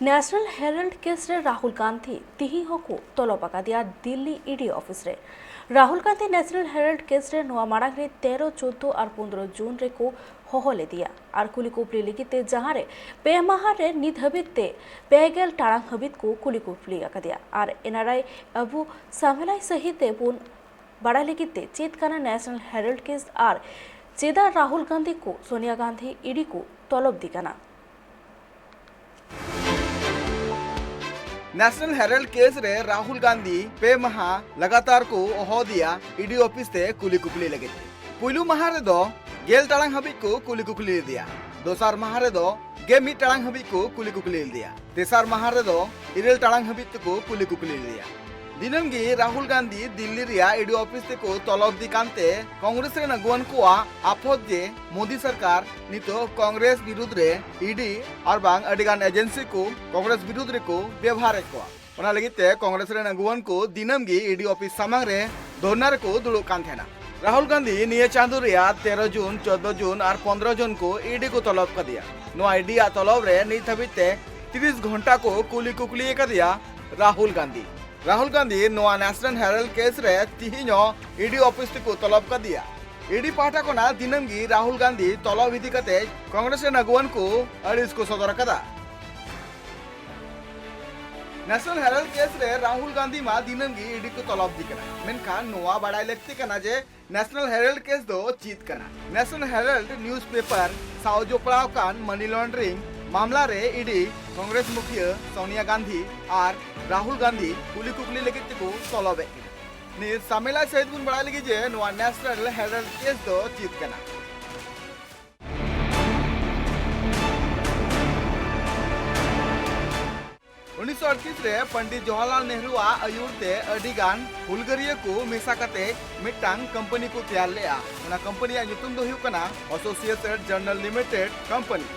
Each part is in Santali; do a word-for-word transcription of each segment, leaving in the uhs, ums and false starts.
ᱱᱮᱥᱱᱟᱞ ᱦᱮᱨᱟᱞᱰ ᱠᱮᱥ ᱨᱮ ᱨᱟᱦᱩᱞ ᱜᱟᱱᱫᱷᱤ ᱛᱤᱦᱤᱧ ᱦᱚᱸᱠᱚ ᱛᱚᱞᱚᱵ ᱟᱠᱟᱫᱮᱭᱟ ᱫᱤᱞᱞᱤ ᱤᱰᱤ ᱚᱯᱷᱤᱥ ᱨᱮ᱾ ᱨᱟᱦᱩᱞ ᱜᱟᱱᱫᱷᱤ ᱱᱮᱥᱱᱟᱞ ᱦᱮᱨᱟᱞᱰ ᱠᱮᱥ ᱨᱮ ᱱᱚᱣᱟ ᱢᱟᱲᱟᱝ ᱨᱮ ᱛᱮᱨᱚ, ᱪᱳᱫᱽᱫᱳ ᱟᱨ ᱯᱚᱱᱫᱽᱨᱚ ᱡᱩᱱ ᱨᱮᱠᱚ ᱦᱚᱦᱚ ᱞᱮᱫᱮᱭᱟ ᱟᱨ ᱠᱩᱞᱤ ᱠᱩᱯᱞᱤ ᱞᱟᱹᱜᱤᱫ ᱛᱮ, ᱡᱟᱦᱟᱸ ᱨᱮ ᱯᱮ ᱢᱟᱦᱟ ᱨᱮ ᱱᱤᱛ ᱦᱟᱹᱵᱤᱡ ᱛᱮ ᱯᱮ ᱜᱮᱞ ᱴᱟᱲᱟᱝ ᱦᱟᱹᱵᱤᱡ ᱠᱚ ᱠᱩᱞᱤ ᱠᱩᱯᱞᱤ ᱟᱠᱟᱫᱮᱭᱟ ᱟᱨ ᱮᱱ ᱟᱨ ᱟᱭ ᱟᱵᱩ ᱥᱟᱢᱮᱞᱟᱭ ᱥᱟᱹᱦᱤ ᱛᱮ ᱵᱚᱱ ᱵᱟᱲᱟᱭ ᱞᱟᱹᱜᱤᱫ ᱛᱮ ᱪᱮᱫ ᱠᱟᱱᱟ ᱱᱮᱥᱱᱟᱞ ᱦᱮᱨᱟᱞᱰ ᱠᱮᱥ ᱟᱨ ᱪᱮᱫᱟᱜ ᱨᱟᱦᱩᱞ ᱜᱟᱱᱫᱷᱤ ᱠᱚ ᱥᱳᱱᱤᱭᱟ ᱜᱟᱱᱫᱷᱤ ᱤᱰᱤ ᱠᱚ ᱛᱚᱞᱚᱵ ᱫᱤ ᱠᱟᱱᱟ? ᱱᱮᱥᱱᱟᱞ ᱦᱮᱨᱟᱞᱰ ᱠᱮᱥ ᱨᱮ ᱨᱟᱦᱩᱞ ᱜᱟᱱᱫᱷᱤ ᱯᱮ ᱢᱟᱦᱟ ᱞᱟᱜᱟᱛᱟᱨ ᱠᱚ ᱦᱚᱦᱚ ᱫᱤᱭᱟ ᱤᱰᱤ ᱚᱯᱷᱤᱥ ᱛᱮ ᱠᱩᱞᱤ ᱠᱩᱯᱞᱤ ᱞᱟᱹᱜᱤᱫ ᱛᱮ᱾ ᱯᱩᱭᱞᱩ ᱢᱟᱦᱟ ᱨᱮᱫᱚ ᱜᱮᱞ ᱴᱟᱲᱟᱝ ᱦᱟᱹᱵᱤᱡ ᱠᱚ ᱠᱩᱞᱤ ᱠᱩᱠᱞᱤ ᱞᱮᱫᱮᱭᱟ᱾ ᱫᱚᱥᱟᱨ ᱢᱟᱦᱟ ᱨᱮᱫᱚ ᱜᱮ ᱢᱤᱫ ᱴᱟᱲᱟᱝ ᱦᱟᱹᱵᱤᱡ ᱠᱚ ᱠᱩᱞᱤ ᱠᱩᱠᱞᱤ ᱞᱮᱫᱮᱭᱟ᱾ ᱛᱮᱥᱟᱨ ᱢᱟᱦᱟ ᱨᱮᱫᱚ ᱤᱨᱟᱹᱞ ᱴᱟᱲᱟᱝ ᱦᱟᱹᱵᱤᱡ ᱛᱮᱠᱚ ᱠᱩᱞᱤ ᱠᱩᱠᱞᱤ ᱞᱮᱫᱮᱭᱟ᱾ ᱫᱤᱱᱟᱹᱢ ᱜᱮ ᱨᱟᱦᱩᱞ ᱜᱟᱱᱫᱷᱤ ᱫᱤᱞᱞᱤ ᱨᱮᱭᱟᱜ ᱤᱰᱤ ᱚᱯᱷᱤᱥ ᱛᱮᱠᱚ ᱛᱚᱞᱚᱵ ᱫᱤ ᱠᱟᱱᱛᱮ ᱠᱚᱝᱜᱨᱮᱥ ᱨᱮᱱ ᱟᱹᱜᱩᱣᱟᱹᱱ ᱠᱚᱣᱟᱜ ᱟᱯᱷᱚᱫ ᱡᱮ ᱢᱳᱫᱤ ᱥᱚᱨᱠᱟᱨ ᱱᱤᱛᱚᱜ ᱠᱚᱝᱜᱨᱮᱥ ᱵᱤᱨᱩᱫᱽ ᱨᱮ ᱤᱰᱤ ᱟᱨ ᱵᱟᱝ ᱟᱹᱰᱤ ᱜᱟᱱ ᱮᱡᱮᱱᱥᱤ ᱠᱚ ᱠᱚᱝᱜᱨᱮᱥ ᱵᱤᱨᱩᱫᱽ ᱨᱮᱠᱚ ᱵᱮᱵᱷᱟᱨᱮᱫ ᱠᱚᱣᱟ᱾ ᱚᱱᱟ ᱞᱟᱹᱜᱤᱫ ᱛᱮ ᱠᱚᱝᱜᱨᱮᱥ ᱨᱮᱱ ᱟᱹᱜᱩᱣᱟᱹᱱ ᱠᱚ ᱫᱤᱱᱟᱹᱢ ᱜᱮ ᱤᱰᱤ ᱚᱯᱷᱤᱥ ᱥᱟᱢᱟᱝ ᱨᱮ ᱫᱷᱚᱨᱱᱟ ᱨᱮᱠᱚ ᱫᱩᱲᱩᱵ ᱠᱟᱱ ᱛᱟᱦᱮᱱᱟ᱾ ᱨᱟᱦᱩᱞ ᱜᱟᱱᱫᱷᱤ ᱱᱤᱭᱟᱹ ᱪᱟᱸᱫᱚ ᱨᱮᱭᱟᱜ ᱛᱮᱨᱚ ᱡᱩᱱ, ᱪᱳᱫᱽᱫᱳ ᱡᱩᱱ ᱟᱨ ᱯᱚᱱᱫᱽᱨᱚ ᱡᱩᱱ ᱠᱚ ᱤᱰᱤ ᱠᱚ ᱛᱚᱞᱚᱵ ᱠᱟᱫᱮᱭᱟ᱾ ᱱᱚᱣᱟ ᱤᱰᱤ ᱟᱜ ᱛᱚᱞᱚᱵ ᱨᱮ ᱱᱤᱛ ᱦᱟᱹᱵᱤᱡ ᱛᱮ ᱛᱤᱨᱤᱥ ᱜᱷᱚᱱᱴᱟ ᱠᱚ ᱠᱩᱞᱤ ᱠᱩᱠᱞᱤ ᱟᱠᱟᱫᱮᱭᱟ ᱨᱟᱦᱩᱞ ᱜᱟᱱᱫᱷᱤ᱾ ᱨᱟᱦᱩᱞ ᱜᱟᱱᱫᱷᱤ ᱱᱚᱣᱟ ᱱᱮᱥᱱᱟᱞ ᱦᱮᱨᱟᱞᱰ ᱠᱮᱥ ᱨᱮ ᱛᱤᱦᱤᱧ ᱦᱚᱸ ᱤᱰᱤ ᱚᱯᱷᱤᱥ ᱛᱮᱠᱚ ᱛᱚᱞᱚᱵ ᱠᱟᱫᱮᱭᱟ᱾ ᱤᱰᱤ ᱯᱟᱦᱴᱟ ᱠᱷᱚᱱᱟᱜ ᱫᱤᱱᱟᱹᱢ ᱜᱮ ᱨᱟᱦᱩᱞ ᱜᱟᱱᱫᱷᱤ ᱛᱚᱞᱚᱵ ᱤᱫᱤ ᱠᱟᱛᱮ ᱠᱚᱝᱜᱨᱮᱥ ᱨᱮᱱ ᱟᱹᱜᱩᱣᱟᱹᱱ ᱠᱚ ᱟᱹᱲᱤᱥ ᱠᱚ ᱥᱚᱫᱚᱨ ᱟᱠᱟᱫᱟ᱾ ᱱᱮᱥᱱᱟᱞ ᱦᱮᱨᱟᱞᱰ ᱠᱮᱥ ᱨᱮ ᱨᱟᱦᱩᱞ ᱜᱟᱱᱫᱷᱤ ᱢᱟ ᱫᱤᱱᱟᱹᱢ ᱜᱮ ᱤᱰᱤ ᱠᱚ ᱛᱚᱞᱚᱵ ᱫᱤ ᱠᱟᱱᱟ, ᱢᱮᱱᱠᱷᱟᱱ ᱱᱚᱣᱟ ᱵᱟᱲᱟᱭ ᱞᱟᱹᱠᱛᱤ ᱠᱟᱱᱟ ᱡᱮ ᱱᱮᱥᱱᱟᱞ ᱦᱮᱨᱟᱞᱰ ᱠᱮᱥ ᱫᱚ ᱪᱮᱫ ᱠᱟᱱᱟ? ᱱᱮᱥᱱᱟᱞ ᱦᱮᱨᱟᱞᱰ ᱱᱤᱭᱩᱡᱽ ᱯᱮᱯᱟᱨ ᱥᱟᱶ ᱡᱚᱯᱲᱟᱣ ᱠᱟᱱ ᱢᱟᱱᱤ ᱞᱚᱱᱰᱨᱤᱝ ᱢᱟᱢᱞᱟ ᱨᱮ ᱤᱰᱤ ᱠᱚᱝᱜᱨᱮᱥ ᱢᱩᱠᱷᱤᱭᱟᱹ ᱥᱳᱱᱤᱭᱟ ᱜᱟᱱᱫᱷᱤ ᱟᱨ ᱨᱟᱦᱩᱞ ᱜᱟᱱᱫᱷᱤ ᱠᱩᱞᱤ ᱠᱩᱠᱞᱤ ᱞᱟᱹᱜᱤᱫ ᱛᱮᱠᱚ ᱛᱚᱞᱚᱵᱮᱫ ᱠᱤᱱᱟ᱾ ᱱᱤᱛ ᱥᱟᱢᱮᱞᱟᱭ ᱥᱟᱹᱦᱤᱛ ᱵᱚᱱ ᱵᱟᱲᱟᱭ ᱞᱟᱹᱜᱤᱫ ᱡᱮ ᱱᱚᱣᱟ ᱱᱮᱥᱱᱟᱞ ᱦᱮᱨᱟᱞᱰ ᱠᱮᱥ ᱫᱚ ᱪᱮᱫ ᱠᱟᱱᱟ᱾ ᱩᱱᱤᱥᱥᱚ ᱟᱴᱛᱨᱤᱥ ᱨᱮ ᱯᱚᱱᱰᱤᱛ ᱡᱚᱣᱟᱦᱚᱨᱞᱟᱞ ᱱᱮᱦᱨᱩᱣᱟᱜ ᱟᱹᱭᱩᱨ ᱛᱮ ᱟᱹᱰᱤ ᱜᱟᱱ ᱦᱩᱞᱜᱟᱹᱨᱤᱭᱟᱹ ᱠᱚ ᱢᱮᱥᱟ ᱠᱟᱛᱮ ᱢᱤᱫᱴᱟᱝ ᱠᱚᱢᱯᱟᱱᱤ ᱠᱚ ᱛᱮᱭᱟᱨ ᱞᱮᱫᱼᱟ᱾ ᱚᱱᱟ ᱠᱚᱢᱯᱟᱱᱤᱭᱟᱜ ᱧᱩᱛᱩᱢ ᱫᱚ ᱦᱩᱭᱩᱜ ᱠᱟᱱᱟ ᱟᱥᱳᱥᱤᱭᱮᱴᱮᱰ ᱡᱟᱨᱱᱟᱞ ᱞᱤᱢᱤᱴᱮᱰ ᱠᱚᱢᱯᱟᱱᱤ᱾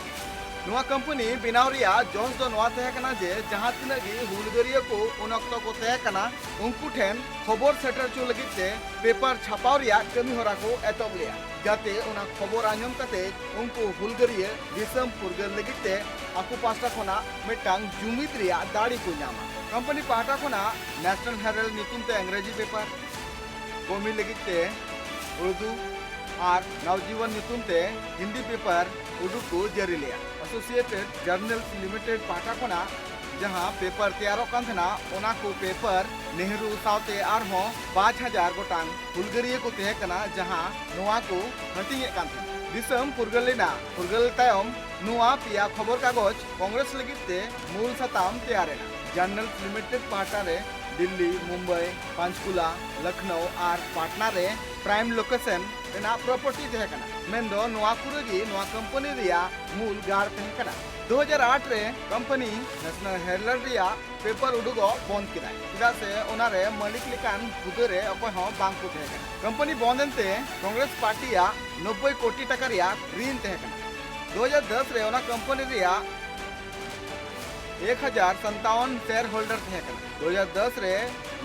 ᱱᱚᱣᱟ ᱠᱚᱢᱯᱟᱱᱤ ᱵᱮᱱᱟᱣ ᱨᱮᱭᱟᱜ ᱡᱚᱥ ᱫᱚ ᱱᱚᱣᱟ ᱛᱟᱦᱮᱸ ᱠᱟᱱᱟ ᱡᱮ ᱡᱟᱦᱟᱸ ᱛᱤᱱᱟᱹᱜ ᱜᱮ ᱦᱩᱞᱜᱟᱹᱨᱤᱭᱟᱹ ᱠᱚ ᱩᱱ ᱚᱠᱛᱚ ᱠᱚ ᱛᱟᱦᱮᱸ ᱠᱟᱱᱟ, ᱩᱱᱠᱩ ᱴᱷᱮᱱ ᱠᱷᱚᱵᱚᱨ ᱥᱮᱴᱮᱨ ᱦᱚᱪᱚ ᱞᱟᱹᱜᱤᱫ ᱛᱮ ᱯᱮᱯᱟᱨ ᱪᱷᱟᱯᱟᱣ ᱨᱮᱭᱟᱜ ᱠᱟᱹᱢᱤ ᱦᱚᱨᱟ ᱠᱚ ᱮᱛᱚᱦᱚᱵ ᱞᱮᱫᱼᱟ᱾ ᱡᱟᱛᱮ ᱚᱱᱟ ᱠᱷᱚᱵᱚᱨ ᱟᱸᱡᱚᱢ ᱠᱟᱛᱮ ᱩᱱᱠᱩ ᱦᱩᱞᱜᱟᱹᱨᱤᱭᱟᱹ ᱫᱤᱥᱚᱢ ᱯᱷᱩᱨᱜᱟᱹᱞ ᱞᱟᱹᱜᱤᱫ ᱛᱮ ᱟᱠᱚ ᱯᱟᱥᱴᱟ ᱠᱷᱚᱱᱟᱜ ᱢᱤᱫᱴᱟᱝ ᱡᱩᱢᱤᱫ ᱨᱮᱭᱟᱜ ᱫᱟᱲᱮ ᱠᱚ ᱧᱟᱢᱟ᱾ ᱠᱳᱢᱯᱟᱱᱤ ᱯᱟᱦᱴᱟ ᱠᱷᱚᱱᱟᱜ ᱱᱮᱥᱱᱟᱞ ᱦᱮᱨᱟᱞᱰ ᱧᱩᱛᱩᱢ ᱛᱮ ᱤᱝᱨᱮᱡᱤ ᱯᱮᱯᱟᱨ, ᱠᱚᱢᱤ ᱞᱟᱹᱜᱤᱫ ᱛᱮ ᱩᱨᱫᱩ ᱟᱨ ᱱᱟᱣᱡᱤᱣᱟᱱ ᱧᱩᱛᱩᱢ ᱛᱮ ᱦᱤᱱᱫᱤ ᱯᱮᱯᱟᱨ ᱩᱰᱩᱠ ᱠᱚ ᱡᱟᱹᱨᱤ ᱞᱮᱫᱼᱟ᱾ ᱮᱥᱳᱥᱤᱭᱮᱴᱮᱰ ᱡᱟᱨᱱᱟᱞᱥ ᱞᱤᱢᱤᱴᱮᱰ ᱯᱟᱦᱴᱟ ᱠᱷᱚᱱᱟᱜ ᱡᱟᱦᱟᱸ ᱯᱮᱯᱟᱨ ᱛᱮᱭᱟᱨᱚᱜ ᱠᱟᱱ ᱛᱟᱦᱮᱱᱟ, ᱚᱱᱟ ᱠᱚ ᱯᱮᱯᱟᱨ ᱱᱮᱦᱨᱩ ᱥᱟᱶᱛᱮ ᱟᱨᱦᱚᱸ ᱯᱟᱸᱪ ᱦᱟᱡᱟᱨ ᱜᱚᱴᱟᱝ ᱦᱩᱞᱜᱟᱹᱨᱤᱭᱟᱹ ᱠᱚ ᱛᱟᱦᱮᱸ ᱠᱟᱱᱟ, ᱡᱟᱦᱟᱸ ᱱᱚᱣᱟ ᱠᱚ ᱦᱟᱹᱴᱤᱧᱮᱫ ᱠᱟᱱ ᱛᱟᱦᱮᱱᱟ᱾ ᱫᱤᱥᱚᱢ ᱯᱷᱩᱨᱜᱟᱹᱞ ᱞᱮᱱᱟ᱾ ᱯᱷᱩᱨᱜᱟᱹᱞ ᱛᱟᱭᱚᱢ ᱱᱚᱣᱟ ᱯᱮᱭᱟ ᱠᱷᱚᱵᱚᱨ ᱠᱟᱜᱚᱡᱽ ᱠᱚᱝᱜᱨᱮᱥ ᱞᱟᱹᱜᱤᱫ ᱛᱮ ᱢᱩᱞ ᱥᱟᱛᱟᱢ ᱛᱮᱭᱟᱨ ᱮᱱᱟ᱾ ᱡᱟᱨᱱᱟᱞᱥ ᱞᱤᱢᱤᱴᱮᱰ ᱯᱟᱦᱴᱟ ᱨᱮ ᱫᱤᱞᱞᱤ, ᱢᱩᱢᱵᱟᱭ, ᱯᱟᱧᱪᱠᱩᱞᱟ, ᱞᱚᱠᱷᱱᱚᱣ ᱟᱨ ᱯᱟᱴᱱᱟ ᱨᱮ ᱯᱨᱟᱭᱤᱢ ᱞᱳᱠᱮᱥᱚᱱ ᱨᱮᱱᱟᱜ ᱯᱨᱚᱯᱟᱨᱴᱤ ᱛᱟᱦᱮᱸ ᱠᱟᱱᱟ, ᱢᱮᱱᱫᱚ ᱱᱚᱣᱟ ᱠᱚᱨᱮ ᱜᱮ ᱱᱚᱣᱟ ᱠᱳᱢᱯᱟᱱᱤ ᱨᱮᱭᱟᱜ ᱢᱩᱞ ᱜᱟᱲ ᱛᱟᱦᱮᱸ ᱠᱟᱱᱟ᱾ ᱫᱩ ᱦᱟᱡᱟᱨ ᱟᱴ ᱨᱮ ᱠᱳᱢᱯᱟᱱᱤ ᱱᱮᱥᱱᱟᱞ ᱦᱮᱨᱟᱞᱰ ᱨᱮᱭᱟᱜ ᱯᱮᱯᱟᱨ ᱩᱰᱩᱠᱚᱜ ᱵᱚᱱᱫ ᱠᱮᱫᱟᱭ, ᱪᱮᱫᱟᱜ ᱥᱮ ᱚᱱᱟ ᱨᱮ ᱢᱟᱹᱞᱤᱠ ᱞᱮᱠᱟᱱ ᱦᱩᱫᱟᱹ ᱨᱮ ᱚᱠᱚᱭ ᱦᱚᱸ ᱵᱟᱝ ᱠᱚ ᱛᱟᱦᱮᱸ ᱠᱟᱱᱟ᱾ ᱠᱳᱢᱯᱟᱱᱤ ᱵᱚᱱᱫ ᱮᱱᱛᱮ ᱠᱚᱝᱜᱨᱮᱥ ᱯᱟᱨᱴᱤᱭᱟᱜ ᱱᱚᱵᱵᱳᱭ ᱠᱳᱴᱤ ᱴᱟᱠᱟ ᱨᱮᱭᱟᱜ ᱨᱤᱱ ᱛᱟᱦᱮᱸ ᱠᱟᱱᱟ᱾ ᱫᱩ ᱦᱟᱡᱟᱨ ᱫᱚᱥ ᱨᱮ ᱚᱱᱟ ᱠᱳᱢᱯᱟᱱᱤ ᱨᱮᱭᱟᱜ ᱮᱠ ᱦᱟᱡᱟᱨ ᱥᱟᱱᱛᱟᱣᱚᱱ ᱥᱮᱭᱟᱨ ᱦᱳᱞᱰᱟᱨ ᱛᱟᱦᱮᱸ ᱠᱟᱱᱟ᱾ ᱫᱩ ᱦᱟᱡᱟᱨ ᱫᱚᱥ ᱨᱮ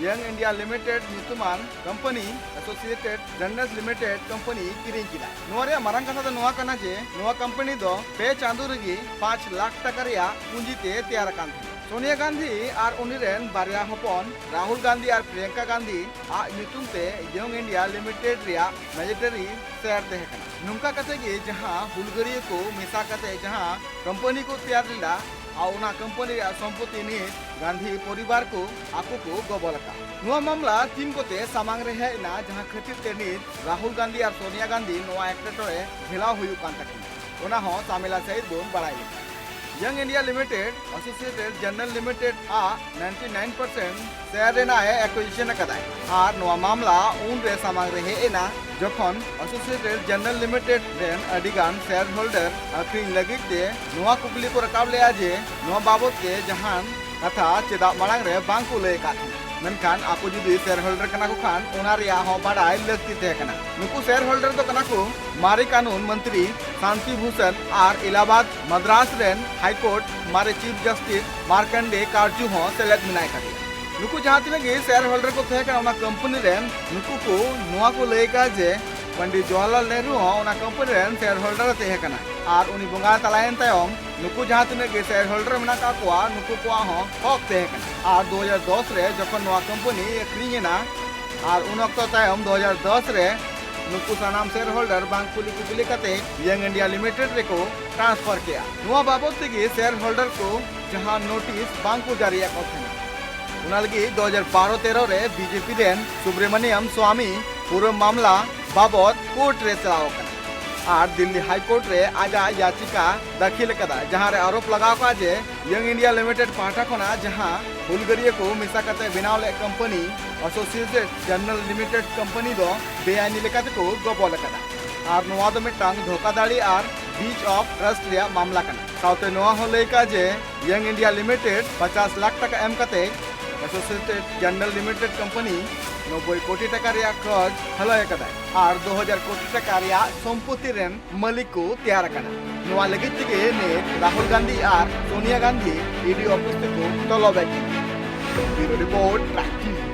ᱭᱚᱝ ᱤᱱᱰᱤᱭᱟ ᱞᱤᱢᱤᱴᱮᱰ ᱧᱩᱛᱩᱢᱟᱱ ᱠᱳᱢᱯᱟᱱᱤ ᱮᱥᱳᱥᱤᱭᱮᱴᱮᱰ ᱡᱟᱨᱱᱟᱞᱥ ᱞᱤᱢᱤᱴᱮᱰ ᱠᱳᱢᱯᱟᱱᱤ ᱠᱤᱨᱤᱧ ᱠᱮᱫᱟ᱾ ᱱᱚᱣᱟ ᱨᱮᱭᱟᱜ ᱢᱟᱨᱟᱝ ᱠᱟᱛᱷᱟ ᱫᱚ ᱱᱚᱣᱟ ᱠᱟᱱᱟ ᱡᱮ, ᱱᱚᱣᱟ ᱠᱳᱢᱯᱟᱱᱤ ᱫᱚ ᱯᱮ ᱪᱟᱸᱫᱳ ᱨᱮᱜᱮ ᱯᱟᱸᱪ ᱞᱟᱠᱷ ᱴᱟᱠᱟ ᱨᱮᱭᱟᱜ ᱯᱩᱸᱡᱤ ᱛᱮ ᱛᱮᱭᱟᱨ ᱟᱠᱟᱱ ᱛᱟᱦᱮᱸᱱᱟ᱾ ᱥᱳᱱᱤᱭᱟ ᱜᱟᱱᱫᱷᱤ ᱟᱨ ᱩᱱᱤ ᱨᱮᱱ ᱵᱟᱨᱭᱟ ᱦᱚᱯᱚᱱ ᱨᱟᱦᱩᱞ ᱜᱟᱱᱫᱷᱤ ᱟᱨ ᱯᱨᱤᱭᱟᱝᱠᱟ ᱜᱟᱱᱫᱷᱤ ᱟᱜ ᱧᱩᱛᱩᱢ ᱛᱮ ᱭᱚᱝ ᱤᱱᱰᱤᱭᱟ ᱞᱤᱢᱤᱴᱮᱰ ᱨᱮᱭᱟᱜ ᱢᱮᱡᱚᱨᱤᱴᱤ ᱥᱮᱭᱟᱨ ᱛᱟᱦᱮᱸ ᱠᱟᱱᱟ᱾ ᱱᱚᱝᱠᱟ ᱠᱟᱛᱮ ᱜᱮ ᱡᱟᱦᱟᱸ ᱦᱩᱞᱜᱟᱹᱨᱤᱭᱟᱹ ᱠᱚ ᱢᱮᱥᱟ ᱠᱟᱛᱮ ᱡᱟᱦᱟᱸ ᱠᱳᱢᱯᱟᱱᱤ ᱠᱚ ᱛᱮᱭᱟᱨ ᱞᱮᱫᱟ, ᱟᱨ ᱚᱱᱟ ᱠᱳᱢᱯᱟᱱᱤ ᱨᱮᱭᱟᱜ ᱥᱚᱢᱯᱚᱛᱤ ᱱᱤᱛ ᱜᱟᱱᱫᱷᱤ ᱯᱚᱨᱤᱵᱟᱨ ᱠᱚ ᱟᱠᱚ ᱠᱚ ᱜᱚᱵᱚᱞ ᱟᱠᱟᱫ᱾ ᱱᱚᱣᱟ ᱢᱟᱢᱞᱟ ᱛᱤᱱ ᱠᱚᱛᱮ ᱥᱟᱢᱟᱝ ᱨᱮ ᱦᱮᱡ ᱮᱱᱟ, ᱡᱟᱦᱟᱸ ᱠᱷᱟᱹᱛᱤᱨ ᱛᱮ ᱱᱤᱛ ᱨᱟᱦᱩᱞ ᱜᱟᱱᱫᱷᱤ ᱟᱨ ᱥᱳᱱᱤᱭᱟ ᱜᱟᱱᱫᱷᱤ ᱱᱚᱣᱟ ᱮᱴᱠᱮᱴᱚᱬᱮ ᱡᱷᱮᱞᱟᱣ ᱦᱩᱭᱩᱜ ᱠᱟᱱ ᱛᱟᱹᱠᱤᱱᱟ, ᱚᱱᱟ ᱦᱚᱸ ᱥᱟᱢᱮᱞᱟ ᱥᱟᱹᱦᱤᱡ ᱵᱚᱱ ᱵᱟᱲᱟᱭ ᱞᱮᱠᱟ᱾ ᱭᱚᱝ ᱤᱱᱰᱤᱭᱟ ᱞᱤᱢᱤᱴᱮᱰ ᱮᱥᱳᱥᱤᱭᱮᱴᱮᱰ ᱡᱟᱨᱱᱟᱞ ᱞᱤᱢᱤᱴᱮᱰ ᱟᱜ ᱱᱟᱭᱤᱱᱴᱤ ᱱᱟᱭᱤᱱ ᱯᱟᱨᱥᱮᱱᱴ ᱥᱮᱭᱟᱨ ᱨᱮᱱᱟᱜ ᱮ ᱮᱠᱩᱭᱤᱡᱤᱥᱚᱱ ᱟᱠᱟᱫᱟᱭ ᱟᱨ ᱱᱚᱣᱟ ᱢᱟᱢᱞᱟ ᱩᱱ ᱨᱮ ᱥᱟᱢᱟᱝ ᱨᱮ ᱦᱮᱡ ᱮᱱᱟ, ᱡᱚᱠᱷᱚᱱ ᱮᱥᱳᱥᱤᱭᱮᱴᱮᱰ ᱡᱟᱨᱱᱟᱞ ᱞᱤᱢᱤᱴᱮᱰ ᱨᱮᱱ ᱟᱹᱰᱤ ᱜᱟᱱ ᱥᱮᱭᱟᱨ ᱦᱳᱞᱰᱟᱨ ᱟᱹᱠᱷᱨᱤᱧ ᱞᱟᱹᱜᱤᱫ ᱛᱮ ᱱᱚᱣᱟ ᱠᱩᱠᱞᱤ ᱠᱚ ᱨᱟᱠᱟᱵ ᱞᱮᱫᱼᱟ ᱡᱮ, ᱱᱚᱣᱟ ᱵᱟᱵᱚᱛ ᱛᱮ ᱡᱟᱦᱟᱱ ᱠᱟᱛᱷᱟ ᱪᱮᱫᱟᱜ ᱢᱟᱲᱟᱝ ᱨᱮ ᱵᱟᱝ ᱠᱚ ᱞᱟᱹᱭ ᱟᱠᱟᱫ ᱛᱟᱦᱮᱸᱱᱟ? ᱢᱮᱱᱠᱷᱟᱱ ᱟᱠᱚ ᱡᱩᱫᱤ ᱥᱮᱭᱟᱨ ᱦᱳᱞᱰᱟᱨ ᱠᱟᱱᱟ ᱠᱚ ᱠᱷᱟᱱ, ᱚᱱᱟ ᱨᱮᱭᱟᱜ ᱦᱚᱸ ᱵᱟᱰᱟᱭ ᱞᱟᱹᱠᱛᱤ ᱛᱟᱦᱮᱸ ᱠᱟᱱᱟ᱾ ᱱᱩᱠᱩ ᱥᱮᱭᱟᱨ ᱦᱳᱞᱰᱟᱨ ᱫᱚ ᱠᱟᱱᱟ ᱠᱚ ᱢᱟᱨᱮ ᱠᱟᱹᱱᱩᱱ ᱢᱚᱱᱛᱨᱤ ᱥᱟᱱᱛᱤ ᱵᱷᱩᱥᱚᱱ ᱟᱨ ᱤᱞᱟᱦᱟᱵᱟᱫ ᱢᱟᱫᱽᱨᱟᱥ ᱨᱮᱱ ᱦᱟᱭ ᱠᱳᱨᱴ ᱢᱟᱨᱮ ᱪᱤᱯ ᱡᱟᱥᱴᱤᱥ ᱢᱟᱨᱠᱟᱱᱰᱮ ᱠᱟᱨᱡᱩ ᱦᱚᱸ ᱥᱮᱞᱮᱫ ᱢᱮᱱᱟᱭ ᱠᱟᱫᱮᱭᱟ᱾ ᱱᱩᱠᱩ ᱡᱟᱦᱟᱸ ᱛᱤᱱᱟᱹᱜ ᱜᱮ ᱥᱮᱭᱟᱨ ᱦᱳᱞᱰᱟᱨ ᱠᱚ ᱛᱟᱦᱮᱸ ᱠᱟᱱᱟ ᱚᱱᱟ ᱠᱳᱢᱯᱟᱱᱤ ᱨᱮᱱ, ᱱᱩᱠᱩ ᱠᱚ ᱱᱚᱣᱟ ᱠᱚ ᱞᱟᱹᱭ ᱟᱠᱟᱫ ᱡᱮ, ᱯᱚᱱᱰᱤᱛ ᱡᱚᱣᱟᱦᱚᱨᱞᱟᱞ ᱱᱮᱦᱨᱩ ᱦᱚᱸ ᱚᱱᱟ ᱠᱳᱢᱯᱟᱱᱤ ᱨᱮᱱ ᱥᱮᱭᱟᱨ ᱦᱳᱞᱰᱟᱨ ᱮ ᱛᱟᱦᱮᱸ ᱠᱟᱱᱟ᱾ ᱟᱨ ᱩᱱᱤ ᱵᱚᱸᱜᱟ ᱛᱟᱞᱟᱭᱮᱱ ᱛᱟᱭᱚᱢ ᱱᱩᱠᱩ ᱡᱟᱦᱟᱸ ᱛᱤᱱᱟᱹᱜ ᱜᱮ ᱥᱮᱭᱟᱨ ᱦᱳᱞᱰᱟᱨ ᱢᱮᱱᱟᱜ ᱟᱠᱟᱫ ᱠᱚᱣᱟ, ᱱᱩᱠᱩ ᱠᱚᱣᱟᱜ ᱦᱚᱸ ᱦᱚᱠ ᱛᱟᱦᱮᱸ ᱠᱟᱱᱟ᱾ ᱟᱨ ᱫᱩ ᱦᱟᱡᱟᱨ ᱫᱚᱥ ᱨᱮ ᱡᱚᱠᱷᱚᱱ ᱱᱚᱣᱟ ᱠᱳᱢᱯᱟᱱᱤ ᱟᱹᱠᱷᱨᱤᱧ ᱮᱱᱟ, ᱟᱨ ᱩᱱ ᱚᱠᱛᱚ ᱛᱟᱭᱚᱢ ᱫᱩ ᱦᱟᱡᱟᱨ ᱫᱚᱥ ᱨᱮ ᱱᱩᱠᱩ ᱥᱟᱱᱟᱢ ᱥᱮᱭᱟᱨ ᱦᱳᱞᱰᱟᱨ ᱵᱟᱝ ᱠᱩᱞᱤ ᱠᱩᱯᱞᱤ ᱠᱟᱛᱮ ᱤᱭᱚᱝ ᱤᱱᱰᱤᱭᱟ ᱞᱤᱢᱤᱴᱮᱰ ᱨᱮᱠᱚ ᱴᱨᱟᱱᱥᱯᱷᱟᱨ ᱠᱮᱜᱼᱟ᱾ ᱱᱚᱣᱟ ᱵᱟᱵᱚᱛ ᱛᱮᱜᱮ ᱥᱮᱭᱟᱨ ᱦᱳᱞᱰᱟᱨ ᱠᱚ ᱡᱟᱦᱟᱸ ᱱᱳᱴᱤᱥ ᱵᱟᱝ ᱠᱚ ᱡᱟᱹᱨᱤᱭᱟᱜ ᱠᱚ ᱛᱟᱦᱮᱱᱟ, ᱚᱱᱟ ᱞᱟᱹᱜᱤᱫ ᱫᱩ ᱦᱟᱡᱟᱨ ᱵᱟᱨᱚ ᱛᱮᱨᱚ ᱨᱮ ᱵᱤᱡᱮᱯᱤ ᱨᱮᱱ ᱥᱩᱵᱨᱮᱢᱚᱱᱤᱭᱚᱢ ᱥᱣᱟᱢᱤ ᱯᱩᱨᱟᱹ ᱢᱟᱢᱞᱟ ᱵᱟᱵᱚᱛ ᱠᱳᱨᱴ ᱨᱮ ᱪᱟᱞᱟᱣ ᱟᱠᱟᱱᱟ᱾ ᱟᱨ ᱫᱤᱞᱞᱤ ᱦᱟᱭ ᱠᱳᱨᱴ ᱨᱮ ᱟᱡᱟᱜ ᱭᱟᱪᱤᱠᱟ ᱫᱟᱹᱠᱷᱤᱞ ᱟᱠᱟᱫᱟ, ᱡᱟᱦᱟᱸ ᱨᱮ ᱟᱨᱳᱯ ᱞᱟᱜᱟᱣ ᱠᱟᱜᱼᱟ ᱡᱮ ᱤᱭᱚᱝ ᱤᱱᱰᱤᱭᱟ ᱞᱤᱢᱤᱴᱮᱰ ᱯᱟᱦᱴᱟ ᱠᱷᱚᱱᱟᱜ ᱡᱟᱦᱟᱸ ᱦᱩᱞᱜᱟᱹᱨᱤᱭᱟᱹ ᱠᱚ ᱢᱮᱥᱟ ᱠᱟᱛᱮ ᱵᱮᱱᱟᱣ ᱞᱮᱫ ᱠᱳᱢᱯᱟᱱᱤ ᱮᱥᱳᱥᱤᱭᱮᱴᱮᱰ ᱡᱟᱨᱱᱟᱞ ᱞᱤᱢᱤᱴᱮᱰ ᱠᱳᱢᱯᱟᱱᱤ ᱫᱚ ᱵᱮᱟᱭᱤᱱᱤ ᱞᱮᱠᱟᱛᱮ ᱠᱚ ᱜᱚᱵᱚᱞ ᱟᱠᱟᱫᱟ᱾ ᱟᱨ ᱱᱚᱣᱟ ᱫᱚ ᱢᱤᱫᱴᱟᱝ ᱫᱷᱳᱠᱟᱫᱷᱟᱲᱤ ᱟᱨ ᱵᱨᱤᱪ ᱚᱯᱷ ᱴᱨᱟᱥᱴ ᱨᱮᱭᱟᱜ ᱢᱟᱢᱞᱟ ᱠᱟᱱᱟ᱾ ᱥᱟᱶᱛᱮ ᱱᱚᱣᱟ ᱦᱚᱸ ᱞᱟᱹᱭ ᱠᱟᱜᱼᱟ ᱡᱮ ᱤᱭᱚᱝ ᱤᱱᱰᱤᱭᱟ ᱞᱤᱢᱤᱴᱮᱰ ᱯᱚᱪᱟᱥ ᱞᱟᱠᱷ ᱴᱟᱠᱟ ᱮᱢ ᱠᱟᱛᱮ ᱮᱥᱳᱥᱤᱭᱮᱴᱮᱰ ᱡᱟᱨᱱᱟᱞ ᱞᱤᱢᱤᱴᱮᱰ ᱠᱳᱢᱯᱟᱱᱤ ᱱᱚᱵᱵᱳᱭ ᱠᱳᱴᱤ ᱴᱟᱠᱟ ᱨᱮᱭᱟᱜ ᱠᱟᱨᱡᱽ ᱦᱟᱞᱟᱭ ᱟᱠᱟᱫᱟᱭ ᱟᱨ ᱫᱩ ᱦᱟᱡᱟᱨ ᱠᱳᱴᱤ ᱴᱟᱠᱟ ᱨᱮᱭᱟᱜ ᱥᱚᱢᱯᱚᱛᱤ ᱨᱮᱱ ᱢᱟᱹᱞᱤᱠ ᱠᱚ ᱛᱮᱭᱟᱨ ᱟᱠᱟᱱᱟ᱾ ᱱᱚᱣᱟ ᱞᱟᱹᱜᱤᱫ ᱛᱮᱜᱮ ᱱᱤᱛ ᱨᱟᱦᱩᱞ ᱜᱟᱱᱫᱷᱤ ᱟᱨ ᱥᱳᱱᱤᱭᱟ ᱜᱟᱱᱫᱷᱤ ᱤᱰᱤ ᱚᱯᱷᱤᱥ ᱛᱮᱠᱚ ᱛᱚᱞᱚᱵ ᱮᱫ ᱠᱤᱱᱟ᱾ ᱵᱤᱭᱩᱨᱳ ᱨᱤᱯᱳᱨᱴ, ᱴᱨᱟᱠ ᱴᱤᱵᱷᱤ᱾